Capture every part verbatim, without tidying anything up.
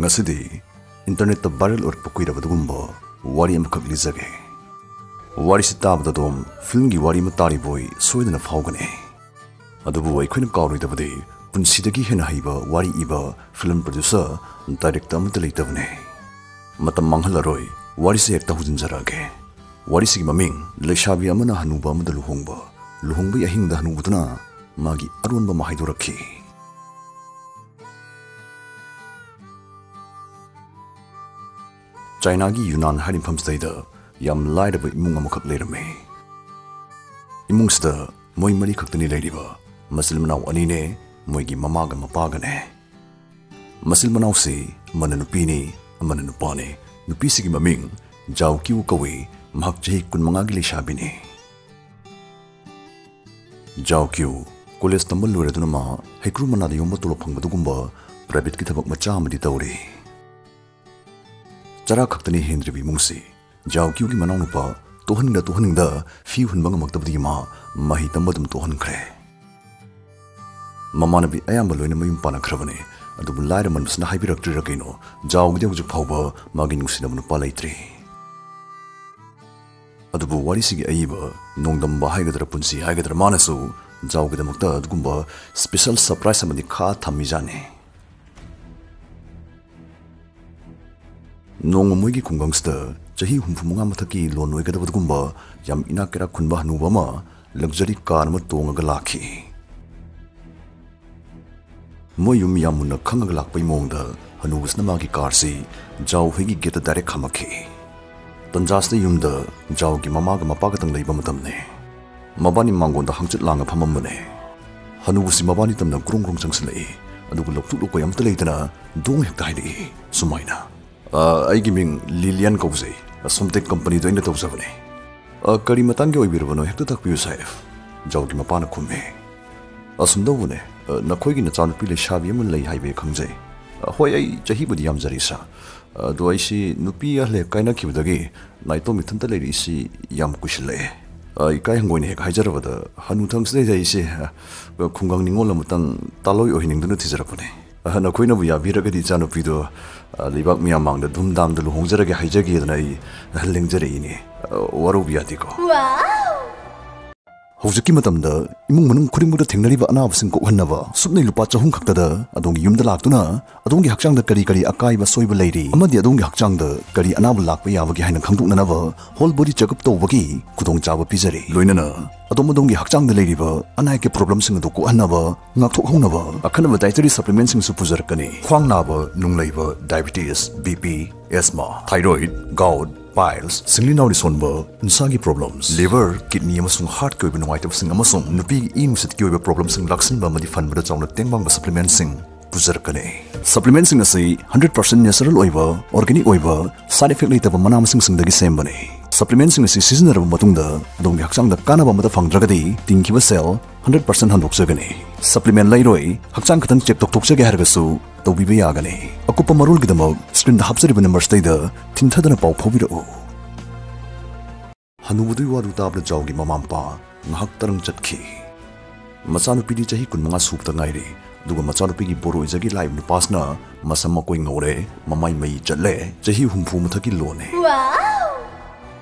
ꯉꯁꯤꯗꯤ ꯏꯟꯇꯔꯅꯦꯠꯇ ꯚꯥꯏꯔꯦꯜ ꯑꯣꯏꯔꯛꯄ ꯀꯨꯏꯔꯕ ꯑꯗꯨꯒꯨꯝꯕ ꯋꯥꯔꯤ ꯑꯃꯈꯛ ꯂꯤꯖꯒꯦ꯫ ꯋꯥꯔꯤꯁꯤ ꯇꯥꯕꯗ ꯑꯗꯣꯝ ꯐꯤꯂꯝꯒꯤ ꯋꯥꯔꯤ ꯑꯃ ꯇꯥꯔꯤꯕꯣꯏ ꯁꯣꯏꯗꯅ ꯐꯥꯎꯒꯅꯤ꯫ ꯑꯗꯨꯕꯨ ꯑꯩꯈꯣꯏꯅ ꯀꯥꯎꯔꯣꯏꯗꯕꯗꯤ ꯄꯨꯟꯁꯤꯗꯒꯤ ꯍꯦꯟꯅ ꯍꯩꯕ ꯋꯥꯔꯤ ꯏꯕ ꯐꯤꯂꯝ ꯄ꯭ꯔꯣꯗ꯭ꯌꯨꯁꯔ, ꯗꯥꯏꯔꯦꯛꯇꯔ ꯑꯃꯠꯇ ꯂꯩꯇꯕꯅꯤ꯫ ꯃꯇꯝ ꯃꯥꯡꯍꯜꯂꯔꯣꯏ, ꯋꯥꯔꯤꯁꯦ ꯍꯦꯛꯇ ꯍꯧꯖꯤꯟꯖꯔꯛꯑꯒꯦ꯫ ꯋꯥꯔꯤꯁꯤꯒꯤ ꯃꯃꯤꯡ ꯂꯩꯁꯥꯕꯤ ꯑꯃꯅ ꯍꯅꯨꯕ ꯑꯃꯗ ꯂꯨꯍꯣꯡꯕ꯫ ꯂꯨꯍꯣꯡꯕꯒꯤ ꯑꯍꯤꯡꯗ ꯍꯅꯨꯕꯗꯨꯅ ꯃꯥꯒꯤ ꯑꯔꯣꯟꯕ ꯑꯃ ꯍꯥꯏꯗꯣꯔꯛꯈꯤ꯫ ꯆꯥꯏꯅꯥꯒꯤ ꯌꯨꯅꯥꯟ ꯍꯥꯏꯔꯤꯕ ꯃꯐꯝꯁꯤꯗꯩꯗ ꯌꯥꯝ ꯂꯥꯏꯔꯕ ꯏꯃꯨꯡ ꯑꯃꯈꯛ ꯂꯩꯔꯝꯃꯤ꯫ ꯏꯃꯨꯡꯁꯤꯗ ꯃꯣꯏ ꯃꯔꯤ ꯈꯛꯇꯅꯤ ꯂꯩꯔꯤꯕ꯫ ꯃꯆꯤꯟ ꯃꯅꯥꯎ ꯑꯅꯤꯅꯦ, ꯃꯣꯏꯒꯤ ꯃꯃꯥꯒ ꯃꯄꯥꯒꯅꯦ꯫ ꯃꯆꯤꯟ ꯃꯅꯥꯎꯁꯤ ꯑꯃꯅ ꯅꯨꯄꯤꯅꯤ, ꯑꯃꯅ ꯅꯨꯄꯥꯅꯤ꯫ ꯅꯨꯄꯤꯁꯤꯒꯤ ꯃꯃꯤꯡ ꯖꯥꯎ ꯀ꯭ꯌꯨ ꯀꯧꯏ꯫ ꯃꯍꯥꯛ ꯆꯍꯤ ꯀꯨꯟꯃꯉꯥꯒꯤ ꯂꯩꯁꯥꯕꯤꯅꯤ꯫ ꯖꯥꯎ ꯀ꯭ꯌꯨ ꯀꯣꯂꯦꯖ ꯇꯝꯕ ꯂꯣꯏꯔꯗꯨꯅ ꯃꯥ ꯍꯩꯀ꯭ꯔꯨ ꯃꯅꯥꯗ ꯌꯣꯟꯕ ꯇꯣꯂꯣꯞ ꯐꯪꯕꯗꯨꯒꯨꯝꯕ ꯄ꯭ꯔꯥꯏꯚꯦꯠꯀꯤ ꯊꯕꯛ ꯃꯆꯥ ꯑꯃꯗꯤ ꯇꯧꯔꯤ꯫ ꯆꯔꯥ ꯈꯛꯇꯅꯤ ꯍꯦꯟꯗ꯭ꯔꯤꯕ ꯏꯃꯨꯡꯁꯤ꯫ ꯖꯥꯎ ꯀ꯭ꯌꯨꯒꯤ ꯃꯅꯥꯎꯅꯨꯄꯥ ꯇꯣꯛꯍꯟꯅꯤꯡꯗ ꯇꯣꯛꯍꯟꯅꯤꯡꯗ ꯐꯤ ꯍꯨꯟꯕ ꯉꯝꯃꯛꯇꯕꯗꯒꯤ ꯃꯥ ꯃꯍꯩ ꯇꯝꯕ ꯑꯗꯨꯝ ꯇꯣꯛꯍꯟꯈ꯭ꯔꯦ꯫ ꯃꯃꯥꯟꯅꯕꯤ ꯑꯌꯥꯝꯕ ꯂꯣꯏꯅ ꯃꯌꯨꯝ ꯄꯥꯟꯅꯈ꯭ꯔꯕꯅꯤ꯫ ꯑꯗꯨꯕꯨ ꯂꯥꯏꯔꯃꯟꯕꯁꯤꯅ ꯍꯥꯏꯕꯤꯔꯛꯇ꯭ꯔꯤꯔꯥ ꯀꯩꯅꯣ, ꯖꯥꯎꯒꯤꯗꯤ ꯍꯧꯖꯤꯛ ꯐꯥꯎꯕ ꯃꯥꯒꯤ ꯅꯨꯡꯁꯤꯅꯕ ꯅꯨꯄꯥ ꯂꯩꯇ꯭ꯔꯤ꯫ ꯑꯗꯨꯕꯨ ꯋꯥꯔꯤꯁꯤꯒꯤ ꯑꯏꯕ ꯅꯣꯡꯗꯝꯕ ꯍꯥꯏꯒꯗ꯭ꯔꯥ, ꯄꯨꯟꯁꯤ ꯍꯥꯏꯒꯗ꯭ꯔꯥ, ꯃꯥꯅꯁꯨ ꯖꯥꯎꯒꯤꯗꯃꯛꯇ ꯑꯗꯨꯒꯨꯝꯕ ꯁ꯭ꯄꯦꯁꯦꯜ ꯁꯔꯄ꯭ꯔꯥꯏꯖ ꯑꯃꯗꯤ ꯈꯥ ꯊꯝꯃꯤꯖꯥꯠꯅꯤ꯫ ꯅꯣꯡꯃ ꯃꯣꯏꯒꯤ ꯈꯨꯡꯒꯪꯁꯤꯗ ꯆꯍꯤ ꯍꯨꯝꯐꯨ ꯃꯉꯥ ꯃꯊꯛꯀꯤ ꯂꯣꯟ ꯑꯣꯏꯒꯗꯕ ꯑꯗꯨꯒꯨꯝꯕ ꯌꯥꯝ ꯏꯅꯥꯛ ꯀꯩꯔꯥꯛ ꯈꯨꯟꯕ ꯍꯅꯨꯕ ꯑꯃ ꯂꯛꯖꯔꯤ ꯀꯥꯔ ꯑꯃ ꯇꯣꯡꯉꯒ ꯂꯥꯛꯈꯤ꯫ ꯃꯣꯏ ꯌꯨꯝ ꯌꯥꯝ ꯃꯨꯟꯅ ꯈꯪꯉꯒ ꯂꯥꯛꯄꯩ ꯃꯑꯣꯡꯗ ꯍꯅꯨꯕꯁꯤꯅ ꯃꯥꯒꯤ ꯀꯥꯔꯁꯤ ꯖꯥꯎ ꯍꯣꯏꯒꯤ ꯒꯦꯠꯇ ꯗꯥꯏꯔꯦꯛ ꯈꯥꯝꯃꯛꯈꯤ꯫ ꯇꯟꯖꯥꯁꯤꯗ ꯌꯨꯝꯗ ꯖꯥꯎꯒꯤ ꯃꯃꯥꯒ ꯃꯄꯥꯒꯇꯪ ꯂꯩꯕ ꯃꯇꯝꯅꯤ꯫ ꯃꯕꯥꯅꯤ ꯃꯥꯡꯒꯣꯟꯗ ꯍꯪꯆꯤꯠ ꯂꯥꯡꯉ ꯐꯝꯃꯝꯕꯅꯦ꯫ ꯍꯅꯨꯕꯁꯤ ꯃꯕꯥꯅꯤ ꯇꯝꯅ ꯒ꯭ꯔꯣꯡ ꯒ꯭ꯔꯣꯡ ꯆꯪꯁꯤꯜꯂꯛꯏ꯫ ꯑꯗꯨꯒ ꯂꯧꯊꯣꯛ ꯂꯧꯀꯣꯏ ꯑꯝꯇ ꯂꯩꯇꯅ ꯗꯣꯡ ꯍꯦꯛꯇ ꯍꯥꯏꯔꯛꯏ ꯁꯨꯃꯥꯏꯅ, "ꯑ, ꯑꯩꯒꯤ ꯃꯤꯡ ꯂꯤꯂꯤꯌꯥꯟ ꯀꯧꯖꯩ꯫ ꯑꯁꯣꯝꯇꯦꯛ ꯀꯝꯄꯅꯤꯗ ꯑꯩꯅ ꯇꯧꯖꯕꯅꯦ꯫" "ꯑ, ꯀꯔꯤ ꯃꯇꯥꯡꯒꯤ ꯑꯣꯏꯕꯤꯔꯕꯅꯣ? ꯍꯦꯛꯇ ꯇꯥꯛꯄꯤꯌꯨ ꯁꯥꯍꯦꯕ꯫" ꯖꯥꯎꯒꯤ ꯃꯄꯥꯅ ꯈꯨꯝꯃꯦ꯫ "ꯑꯁꯨꯝ ꯇꯧꯕꯅꯦ, ꯑ, ꯅꯈꯣꯏꯒꯤ ꯅꯆꯥꯅꯨꯄꯤ ꯂꯩꯁꯥꯕꯤ ꯑꯃ ꯂꯩ ꯍꯥꯏꯕ ꯑꯩ ꯈꯪꯖꯩ꯫" "ꯑ, ꯍꯣꯏ, ꯑꯩ ꯆꯍꯤꯕꯨꯗꯤ ꯌꯥꯝꯖꯔꯦ ꯁꯥꯔ꯫ ꯑꯗꯣ ꯑꯩꯁꯤ ꯅꯨꯄꯤ ꯑꯍꯜ ꯍꯦꯛ ꯀꯥꯏꯅꯈꯤꯕꯗꯒꯤ ꯅꯥꯏꯇꯣꯝ ꯏꯊꯟꯇ ꯂꯩꯔꯛꯏꯁꯤ ꯌꯥꯝ ꯀꯨꯏꯁꯤꯜꯂꯛꯑꯦ꯫ ꯑ, ꯏꯀꯥꯏ ꯍꯪꯒꯣꯏꯅ ꯍꯦꯛ ꯍꯥꯏꯖꯔꯕꯗ, ꯍꯅꯨꯊꯪꯁꯤꯗꯩꯗ ꯑꯩꯁꯦ, ꯑ, ꯈꯨꯡꯒꯪ ꯅꯤꯉꯣꯜ ꯑꯃꯇꯪ ꯇꯥꯂꯣꯏ ꯑꯣꯏꯍꯟꯅꯤꯡꯗꯨꯅ ꯊꯤꯖꯔꯛꯄꯅꯦ꯫" ꯑ, ꯅꯈꯣꯏꯅꯕꯨ ꯌꯥꯕꯤꯔꯒꯗꯤ ꯏꯆꯥꯅꯨꯄꯤꯗꯣ, ꯑ, ꯂꯩꯕꯥꯛ ꯃꯤꯌꯥꯝ ꯃꯥꯡꯗ ꯙꯨꯝꯙꯥꯝꯗ ꯂꯨꯍꯣꯡꯖꯔꯒꯦ ꯍꯥꯏꯖꯒꯦꯗꯅ ꯑꯩ, ꯑ, ꯂꯦꯡꯖꯔꯛꯏꯅꯦ꯫ ꯑ, ꯋꯥꯔꯧꯕ ꯌꯥꯗꯦꯀꯣ꯫ ꯍꯧꯖꯤꯛꯀꯤ ꯃꯇꯝꯗ ꯏꯃꯨꯡ ꯃꯅꯨꯡ ꯈꯨꯗꯤꯡꯃꯛꯇ ꯊꯦꯡꯅꯔꯤꯕ ꯑꯅꯥꯕꯁꯤꯡ ꯀꯣꯛꯍꯟꯅꯕ ꯁꯨꯞꯅꯩ ꯂꯨꯄꯥ ꯆꯍꯨꯝ ꯈꯛꯇꯗ ꯑꯗꯣꯝꯒꯤ ꯌꯨꯝꯗ ꯂꯥꯛꯇꯨꯅ ꯑꯗꯣꯝꯒꯤ ꯍꯛꯆꯥꯡꯗ ꯀꯔꯤ ꯀꯔꯤ ꯑꯀꯥꯏꯕ ꯑꯁꯣꯏꯕ ꯂꯩꯔꯤ ꯑꯃꯗꯤ ꯑꯗꯣꯝꯒꯤ ꯍꯛꯆꯥꯡꯗ ꯀꯔꯤ ꯑꯅꯥꯕ ꯂꯥꯛꯄ ꯌꯥꯕꯒꯦ ꯍꯥꯏꯅ ꯈꯪꯗꯣꯛꯅꯅꯕ whole body checkup ꯇꯧꯕꯒꯤ ꯈꯨꯗꯣꯡꯆꯥꯕ ꯄꯤꯖꯔꯤ꯫ ꯂꯣꯏꯅꯅ ꯑꯗꯣꯝ ꯑꯗꯣꯝꯒꯤ ꯍꯛꯆꯥꯡꯗ ꯂꯩꯔꯤꯕ ꯑꯅꯥ ꯑꯌꯦꯛꯀꯤ problemꯁꯤꯡ ꯑꯗꯨ ꯀꯣꯛꯍꯟꯅꯕ, ꯉꯥꯛꯊꯣꯛꯍꯧꯅꯕ ꯑꯈꯟꯅꯕ dietary supplementꯁꯤꯡꯁꯨ ꯄꯨꯖꯔꯛꯀꯅꯤ꯫ ꯈ꯭ꯋꯥꯡ ꯅꯥꯕ, ꯅꯨꯡ ꯂꯩꯕ, diabetes, BP, asthma, thyroid, gout, piles, ꯁꯤꯡꯂꯤ ꯅꯥꯎꯔꯤ ꯁꯣꯟꯕ, ꯎꯟꯁꯥꯒꯤ problems, liver, kidney ꯑꯃꯁꯨꯡ heartꯀꯤ ꯑꯣꯏꯕ ꯅꯨꯡꯉꯥꯏꯇꯕꯁꯤꯡ ꯑꯃꯁꯨꯡ ꯅꯨꯄꯤꯒꯤ ꯏ ꯅꯨꯡꯁꯤꯠꯀꯤ ꯑꯣꯏꯕ problemꯁꯤꯡ ꯂꯥꯛꯁꯤꯟꯕ ꯑꯃꯗꯤ ꯐꯟꯕꯗ ꯆꯥꯎꯅ ꯇꯦꯡ ꯋꯥꯡꯕ supplementꯁꯤꯡ ꯄꯨꯖꯔꯛꯀꯅꯤ꯫ Supplementꯁꯤꯡ ꯑꯁꯤ hundred percent natural ꯑꯣꯏꯕ, organic ꯑꯣꯏꯕ, side effect ꯂꯩꯇꯕ ꯃꯅꯥ ꯃꯁꯤꯡꯁꯤꯡꯗꯒꯤ ꯁꯦꯝꯕꯅꯤ꯫ Supplementꯁꯤꯡ ꯑꯁꯤ ꯁꯤꯖꯤꯟꯅꯔꯕ ꯃꯇꯨꯡꯗ ꯑꯗꯣꯝꯒꯤ ꯍꯛꯆꯥꯡꯗ ꯀꯥꯟꯅꯕ ꯑꯃꯠꯇ ꯐꯪꯗ꯭ꯔꯒꯗꯤ ꯇꯤꯡꯈꯤꯕ ꯁꯦꯜ hundred percent ꯍꯟꯗꯣꯛꯆꯒꯅꯤ꯫ Supplement ꯂꯩꯔꯣꯏ, ꯍꯛꯆꯥꯡ ꯈꯛꯇꯪ check ꯇꯧꯊꯣꯛꯆꯒꯦ ꯍꯥꯏꯔꯒꯁꯨ ꯇꯧꯕꯤꯕ ꯌꯥꯒꯅꯤ꯫ ꯑꯀꯨꯞꯄ ꯃꯔꯣꯜꯒꯤꯗꯃꯛ screenꯗ ꯍꯥꯞꯆꯔꯤꯕ numbersꯇꯩꯗ ꯊꯤꯡꯊꯗꯅ ꯄꯥꯎ ꯐꯥꯎꯕꯤꯔꯛꯎ꯫ ꯍꯅꯨꯕꯗꯨꯒꯤ ꯋꯥꯗꯨ ꯇꯥꯕꯗ ꯖꯥꯎꯒꯤ ꯃꯃꯥ ꯃꯄꯥ ꯉꯥꯏꯍꯥꯛ ꯇꯔꯪ ꯆꯠꯈꯤ꯫ ꯃꯆꯥꯅꯨꯄꯤꯗꯤ ꯆꯍꯤ ꯀꯨꯟꯃꯉꯥ ꯁꯨꯕꯇ ꯉꯥꯏꯔꯤ, ꯑꯗꯨꯒ ꯃꯆꯥꯅꯨꯄꯤꯒꯤ ꯕꯣꯔꯣꯏꯖꯒꯤ ꯂꯥꯛꯏꯕ ꯅꯨꯄꯥꯁꯤꯅ ꯃꯁꯝ ꯃꯀꯣꯏ ꯉꯧꯔꯦ, ꯃꯃꯥꯏ ꯃꯩ ꯆꯠꯂꯦ, ꯆꯍꯤ ꯍꯨꯝꯐꯨ ꯃꯊꯛꯀꯤ ꯂꯣꯟꯅꯦ꯫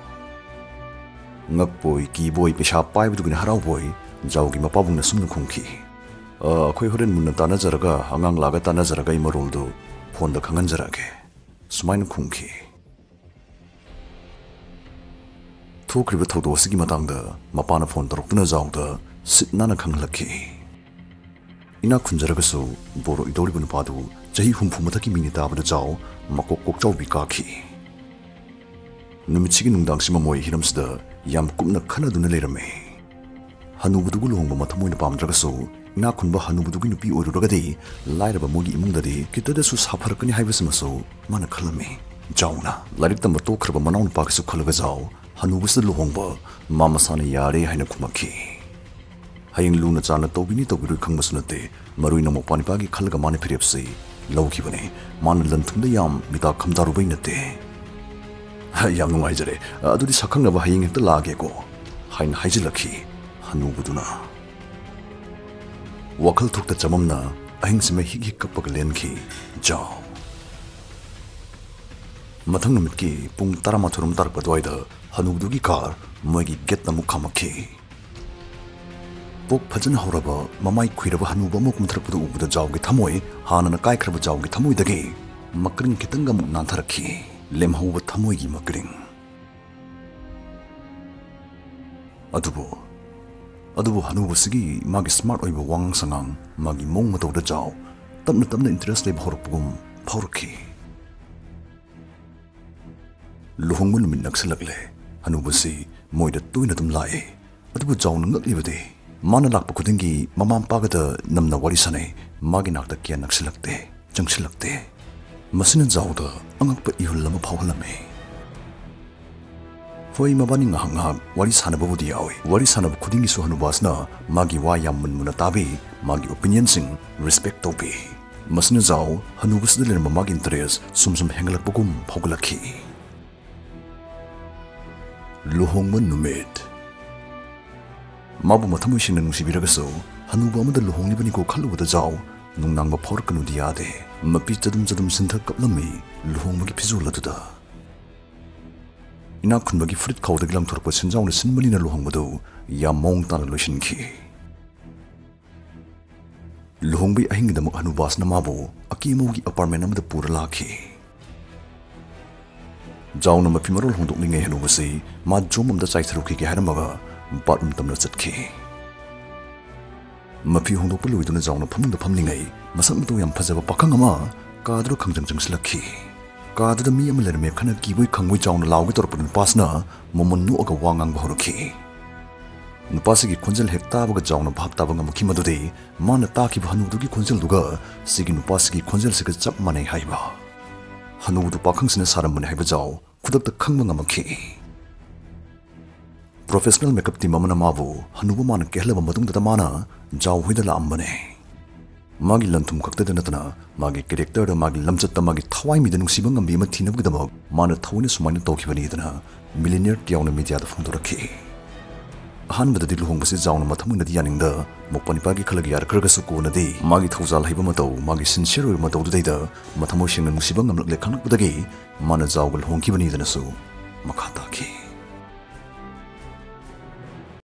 ꯉꯛꯄꯣꯏ ꯀꯤꯕꯣꯏ ꯄꯩꯁꯥ ꯄꯥꯏꯕꯗꯨꯒꯤꯅ ꯍꯔꯥꯎꯕꯣꯏ ꯖꯥꯎꯒꯤ ꯃꯄꯥꯕꯨꯡꯅ ꯁꯨꯝꯅ ꯈꯨꯝꯈꯤ, "ꯑ, ꯑꯩꯈꯣꯏ ꯍꯣꯔꯦꯟ ꯃꯨꯟꯅ ꯇꯥꯟꯅꯖꯔꯒ ꯑꯉꯥꯡ ꯂꯥꯛꯑꯒ ꯇꯥꯟꯅꯖꯔꯒ ꯑꯩ ꯃꯔꯣꯜꯗꯨ ꯐꯣꯟꯗ ꯈꯪꯍꯟꯖꯔꯛꯑꯒꯦ," ꯁꯨꯃꯥꯏꯅ ꯈꯨꯝꯈꯤ꯫ ꯊꯣꯛꯈ꯭ꯔꯤꯕ ꯊꯧꯗꯣꯛ ꯑꯁꯤꯒꯤ ꯃꯇꯥꯡꯗ ꯃꯄꯥꯅ ꯐꯣꯟ ꯇꯧꯔꯛꯇꯨꯅ ꯖꯥꯎꯗ ꯁꯤꯠ ꯅꯥꯟꯅ ꯈꯪꯍꯜꯂꯛꯈꯤ꯫ ꯏꯅꯥꯛ ꯈꯨꯟꯖꯔꯒꯁꯨ ꯕꯣꯔꯣ ꯏꯗꯧꯔꯤꯕ ꯅꯨꯄꯥꯗꯨ ꯆꯍꯤ ꯍꯨꯝꯐꯨ ꯃꯊꯛꯀꯤ ꯃꯤꯅꯤ ꯇꯥꯕꯗ ꯖꯥꯎ ꯃꯀꯣꯛ ꯀꯣꯛꯆꯥꯎꯕꯤ ꯀꯥꯈꯤ꯫ ꯅꯨꯃꯤꯠꯁꯤꯒꯤ ꯅꯨꯡꯗꯥꯡꯁꯤ ꯃꯃꯣꯏ ꯍꯤꯔꯝꯁꯤꯗ ꯌꯥꯝ ꯀꯨꯞꯅ ꯈꯟꯅꯗꯨꯅ ꯂꯩꯔꯝꯃꯤ꯫ ꯍꯅꯨꯕꯗꯨꯕꯨ ꯂꯨꯍꯣꯡꯕ ꯃꯊꯃꯣꯏꯅ ꯄꯥꯝꯗ꯭ꯔꯒꯁꯨ, ꯏꯅꯥꯛ ꯈꯨꯟꯕ ꯍꯅꯨꯕꯗꯨꯒꯤ ꯅꯨꯄꯤ ꯑꯣꯏꯔꯨꯔꯒꯗꯤ ꯂꯥꯏꯔꯕ ꯃꯣꯏꯒꯤ ꯏꯃꯨꯡꯗꯗꯤ ꯈꯤꯇꯗꯁꯨ ꯁꯥꯐꯔꯛꯀꯅꯤ ꯍꯥꯏꯕꯁꯤꯃꯁꯨ ꯃꯥꯅ ꯈꯜꯂꯝꯃꯤ꯫ ꯖꯥꯎꯅ ꯂꯥꯏꯔꯤꯛ ꯇꯝꯕ ꯇꯣꯛꯈ꯭ꯔꯕ ꯃꯅꯥꯎꯅꯨꯄꯥꯒꯤꯁꯨ ꯈꯜꯂꯒ ꯖꯥꯎ ꯍꯅꯨꯕꯁꯤꯗ ꯂꯨꯍꯣꯡꯕ ꯃꯥ ꯃꯁꯥꯅ ꯌꯥꯔꯦ ꯍꯥꯏꯅ ꯈꯨꯝꯃꯛꯈꯤ꯫ ꯍꯌꯦꯡ ꯂꯨꯅ ꯆꯥꯟꯅ ꯇꯧꯕꯤꯅꯤ ꯇꯧꯕꯤꯔꯣꯏ ꯈꯪꯕꯁꯨ ꯅꯠꯇꯦ, ꯃꯔꯨ ꯑꯣꯏꯅ ꯃꯧꯄ꯭ꯋꯥꯅꯤꯄꯥꯒꯤ ꯈꯜꯂꯒ ꯃꯥꯅ ꯐꯤꯔꯦꯞꯁꯤ ꯂꯧꯈꯤꯕꯅꯤ꯫ ꯃꯥꯅ ꯂꯟ ꯊꯨꯝꯗ ꯌꯥꯝ ꯃꯤꯇꯥ ꯈꯝꯗꯥꯔꯨꯕꯩ ꯅꯠꯇꯦ꯫ "ꯌꯥꯝ ꯅꯨꯡꯉꯥꯏꯖꯔꯦ, ꯑꯗꯨꯗꯤ ꯁꯛꯈꯪꯅꯕ ꯍꯌꯦꯡ ꯍꯦꯛꯇ ꯂꯥꯛꯑꯒꯦꯀꯣ," ꯍꯥꯏꯅ ꯍꯥꯏꯖꯤꯜꯂꯛꯈꯤ ꯍꯅꯨꯕꯗꯨꯅ꯫ ꯋꯥꯈꯜ ꯊꯣꯛꯇ ꯆꯃꯝꯅ ꯑꯍꯤꯡꯁꯤꯃ ꯍꯤꯛ ꯍꯤꯛ ꯀꯞꯄꯒ ꯂꯦꯟꯈꯤ ꯖꯥꯎ꯫ ꯃꯊꯪ ꯅꯨꯃꯤꯠꯀꯤ ꯄꯨꯡ ꯇꯔꯥꯃꯥꯊꯣꯏꯔꯣꯝ ꯇꯥꯔꯛꯄ ꯑꯗꯨꯋꯥꯏꯗ ꯍꯅꯨꯗꯨꯒꯤ ꯀꯥꯔ ꯃꯣꯏꯒꯤ ꯒꯦꯠꯇ ꯑꯃꯨꯛ ꯈꯥꯝꯃꯛꯈꯤ꯫ ꯄꯣꯛ ꯐꯖꯅ ꯍꯧꯔꯕ, ꯃꯃꯥꯏ ꯈꯨꯏꯔꯕ ꯍꯅꯨꯕ ꯑꯃ ꯀꯨꯝꯊꯔꯛꯄꯗꯨ ꯎꯕꯗ ꯖꯥꯎꯒꯤ ꯊꯃꯣꯏ, ꯍꯥꯟꯅꯅ ꯀꯥꯏꯈ꯭ꯔꯕ ꯖꯥꯎꯒꯤ ꯊꯃꯣꯏꯗꯒꯤ ꯃꯀ꯭ꯔꯤꯡ ꯈꯤꯇꯪꯒ ꯑꯃꯨꯛ ꯅꯥꯟꯊꯔꯛꯈꯤ꯫ ꯂꯦꯝꯍꯧꯕ ꯊꯃꯣꯏꯒꯤ ꯃꯀ꯭ꯔꯤꯡ꯫ ꯑꯗꯨꯕꯨ, ꯑꯗꯨꯕꯨ ꯍꯅꯨꯕꯁꯤꯒꯤ ꯃꯥꯒꯤ smart ꯑꯣꯏꯕ ꯋꯥꯉꯥꯡ ꯁꯉꯥꯡ, ꯃꯥꯒꯤ ꯃꯑꯣꯡ ꯃꯇꯧꯗ ꯖꯥꯎ ꯇꯞꯅ ꯇꯞꯅ interest ꯂꯩꯕ ꯍꯧꯔꯛꯄꯒꯨꯝ ꯐꯥꯎꯔꯛꯈꯤ꯫ ꯂꯨꯍꯣꯡꯕ ꯅꯨꯃꯤꯠ ꯅꯛꯁꯤꯜꯂꯛꯂꯦ꯫ ꯍꯅꯨꯕꯁꯤ ꯃꯣꯏꯗ ꯇꯣꯏꯅ ꯑꯗꯨꯝ ꯂꯥꯛꯏ꯫ ꯑꯗꯨꯕꯨ ꯖꯥꯎꯅ ꯉꯛꯂꯤꯕꯗꯤ, ꯃꯥꯅ ꯂꯥꯛꯄ ꯈꯨꯗꯤꯡꯒꯤ ꯃꯃꯥ ꯃꯄꯥꯒꯗ ꯅꯝꯅ ꯋꯥꯔꯤ ꯁꯥꯟꯅꯩ, ꯃꯥꯒꯤ ꯅꯥꯛꯇ ꯀꯌꯥ ꯅꯛꯁꯤꯜꯂꯛꯇꯦ, ꯆꯪꯁꯤꯜꯂꯛꯇꯦ꯫ ꯃꯁꯤꯅ ꯖꯥꯎꯗ ꯑꯉꯛꯄ ꯏꯍꯨꯜ ꯑꯃ ꯐꯥꯎꯍꯜꯂꯝꯃꯤ꯫ ꯍꯣꯏ, ꯃꯕꯥꯅꯤ ꯉꯥꯏꯍꯥꯛ ꯉꯥꯏꯍꯥꯛ ꯋꯥꯔꯤ ꯁꯥꯟꯅꯕꯕꯨꯗꯤ ꯌꯥꯎꯏ꯫ ꯋꯥꯔꯤ ꯁꯥꯟꯅꯕ ꯈꯨꯗꯤꯡꯒꯤꯁꯨ ꯍꯅꯨꯕꯥꯁꯤꯅ ꯃꯥꯒꯤ ꯋꯥ ꯌꯥꯝ ꯃꯨꯟ ꯃꯨꯟꯅ ꯇꯥꯕꯤ, ꯃꯥꯒꯤ opinionꯁꯤꯡ respect ꯇꯧꯕꯤ꯫ ꯃꯁꯤꯅ ꯖꯥꯎ ꯍꯅꯨꯕꯁꯤꯗ ꯂꯩꯔꯝꯕ ꯃꯥꯒꯤ interest ꯁꯨꯝ ꯁꯨꯝ ꯍꯦꯟꯒꯠꯂꯛꯄꯒꯨꯝ ꯐꯥꯎꯒꯠꯂꯛꯈꯤ꯫ ꯂꯨꯍꯣꯡꯕ ꯅꯨꯃꯤꯠ꯫ ꯃꯥꯕꯨ ꯃꯊꯃꯣꯏ ꯁꯦꯡꯅ ꯅꯨꯡꯁꯤꯕꯤꯔꯒꯁꯨ, ꯍꯅꯨꯕ ꯑꯃꯗ ꯂꯨꯍꯣꯡꯂꯤꯕꯅꯤꯀꯣ ꯈꯜꯂꯨꯕꯗ ꯖꯥꯎ ꯅꯨꯡꯅꯥꯡꯕ ꯐꯥꯎꯔꯛꯀꯅꯨꯗꯤ ꯌꯥꯗꯦ꯫ ꯃꯄꯤ ꯆꯗꯨꯝ ꯆꯗꯨꯝ ꯁꯤꯟꯊ ꯀꯞꯂꯝꯃꯤ ꯂꯨꯍꯣꯡꯕꯒꯤ ꯐꯤꯖꯣꯜ ꯑꯗꯨꯗ꯫ ꯏꯅꯥꯛ ꯈꯨꯟꯕꯒꯤ ꯐꯨꯔꯤꯠ ꯈꯥꯎꯗꯒꯤ ꯂꯪꯊꯣꯔꯛꯄ ꯁꯦꯟꯖꯥꯎꯅ ꯁꯤꯟꯕꯅꯤꯅ ꯂꯨꯍꯣꯡꯕꯗꯨ ꯌꯥꯝ ꯃꯑꯣꯡ ꯇꯥꯅ ꯂꯣꯏꯁꯤꯟꯈꯤ꯫ ꯂꯨꯍꯣꯡꯕꯒꯤ ꯑꯍꯤꯡꯒꯤꯗꯃꯛ ꯍꯅꯨꯕꯥꯁꯅ ꯃꯥꯕꯨ ꯑꯀꯦ ꯑꯃꯧꯒꯤ apartment ꯑꯃꯗ ꯄꯨꯔ ꯂꯥꯛꯈꯤ꯫ ꯖꯥꯎꯅ ꯃꯐꯤ ꯃꯔꯣꯜ ꯍꯣꯡꯗꯣꯛꯂꯤꯉꯩ ꯍꯅꯨꯕꯁꯤ ꯃꯥ ꯖꯣꯝ ꯑꯃꯗ ꯆꯥꯏꯊꯔꯨꯈꯤꯒꯦ ꯍꯥꯏꯔꯝꯃꯒ bathroom ꯇꯝꯅ ꯆꯠꯈꯤ꯫ ꯃꯐꯤ ꯍꯣꯡꯗꯣꯛꯄ ꯂꯣꯏꯗꯨꯅ ꯖꯥꯎꯅ ꯐꯃꯨꯡꯗ ꯐꯝꯂꯤꯉꯩ ꯃꯁꯛ ꯃꯇꯧ ꯌꯥꯝ ꯐꯖꯕ ꯄꯥꯈꯪ ꯑꯃ ꯀꯥꯗꯨꯗ ꯈꯪꯆꯪ ꯆꯪꯁꯤꯜꯂꯛꯈꯤ꯫ ꯀꯥꯗꯨꯗ ꯃꯤ ꯑꯃ ꯂꯩꯔꯝꯃꯦ ꯈꯟꯅ ꯀꯤꯕꯣꯏ ꯈꯪꯕꯣꯏ ꯖꯥꯎꯅ ꯂꯥꯎꯒꯦ ꯇꯧꯔꯛꯄꯗ ꯅꯨꯄꯥꯁꯤꯅ ꯃꯃꯨꯟ ꯅꯣꯛꯑꯒ ꯋꯥ ꯉꯥꯡꯕ ꯍꯧꯔꯛꯈꯤ꯫ ꯅꯨꯄꯥꯁꯤꯒꯤ ꯈꯣꯟꯖꯦꯜ ꯍꯦꯛ ꯇꯥꯕꯒ ꯖꯥꯎꯅ ꯚꯥꯞ ꯇꯥꯕ ꯉꯝꯃꯛꯈꯤ ꯃꯗꯨꯗꯤ ꯃꯥꯅ ꯇꯥꯈꯤꯕ ꯍꯅꯨꯗꯨꯒꯤ ꯈꯣꯟꯖꯦꯜꯗꯨꯒ ꯁꯤꯒꯤ ꯅꯨꯄꯥꯁꯤꯒꯤ ꯈꯣꯟꯖꯦꯜꯁꯤꯒ ꯆꯞ ꯃꯥꯟꯅꯩ ꯍꯥꯏꯕ꯫ ꯍꯅꯨꯗꯨ ꯄꯥꯈꯪꯁꯤꯅ ꯁꯥꯔꯝꯕꯅꯤ ꯍꯥꯏꯕ ꯖꯥꯎ ꯈꯨꯗꯛꯇ ꯈꯪꯕ ꯉꯝꯃꯛꯈꯤ꯫ Professional makeup team ꯑꯃꯅ ꯃꯥꯕꯨ ꯍꯅꯨꯕ ꯃꯥꯅ ꯀꯦꯍꯜꯂꯕ ꯃꯇꯨꯡꯗꯇ ꯃꯥꯅ ꯖꯥꯎ ꯍꯣꯏꯗ ꯂꯥꯛꯑꯝꯕꯅꯦ꯫ ꯃꯥꯒꯤ ꯂꯟ ꯊꯨꯝ ꯈꯛꯇꯗ ꯅꯠꯇꯅ ꯃꯥꯒꯤ characterꯗ, ꯃꯥꯒꯤ ꯂꯝꯆꯠꯇ, ꯃꯥꯒꯤ ꯊꯋꯥꯏ ꯃꯤꯗ ꯅꯨꯡꯁꯤꯕ ꯉꯝꯕꯤ ꯑꯃ ꯊꯤꯅꯕꯒꯤꯗꯃꯛ ꯃꯥꯅ ꯊꯑꯣꯏꯅ ꯁꯨꯃꯥꯏꯅ ꯇꯧꯈꯤꯕꯅꯤꯗꯅ millionaire ꯇꯤꯌꯥꯎꯅ mediaꯗ ꯐꯣꯡꯗꯣꯔꯛꯈꯤ꯫ ꯑꯍꯥꯟꯕꯗꯗꯤ ꯂꯨꯍꯣꯡꯕꯁꯤ ꯖꯥꯎꯅ ꯃꯊꯃꯣꯏꯅꯗꯤ ꯌꯥꯅꯤꯡꯗ ꯃꯧꯄ꯭ꯋꯥ ꯅꯤꯄꯥꯒꯤ ꯈꯜꯂꯒ ꯌꯥꯔꯛꯈ꯭ꯔꯒꯁꯨ ꯀꯣꯟꯅꯗꯤ ꯃꯥꯒꯤ ꯊꯧꯖꯥꯜ ꯍꯩꯕ ꯃꯇꯧ, ꯃꯥꯒꯤ sincere ꯑꯣꯏꯕ ꯃꯇꯧꯗꯨꯗꯩꯗ ꯃꯊꯃꯣꯏ ꯁꯦꯡꯅ ꯅꯨꯡꯁꯤꯕ ꯉꯝꯂꯛꯂꯦ ꯈꯪꯂꯛꯄꯗꯒꯤ ꯃꯥꯅ ꯖꯥꯎꯒ ꯂꯨꯍꯣꯡꯈꯤꯕꯅꯤꯗꯅꯁꯨ ꯃꯈꯥ ꯇꯥꯈꯤ꯫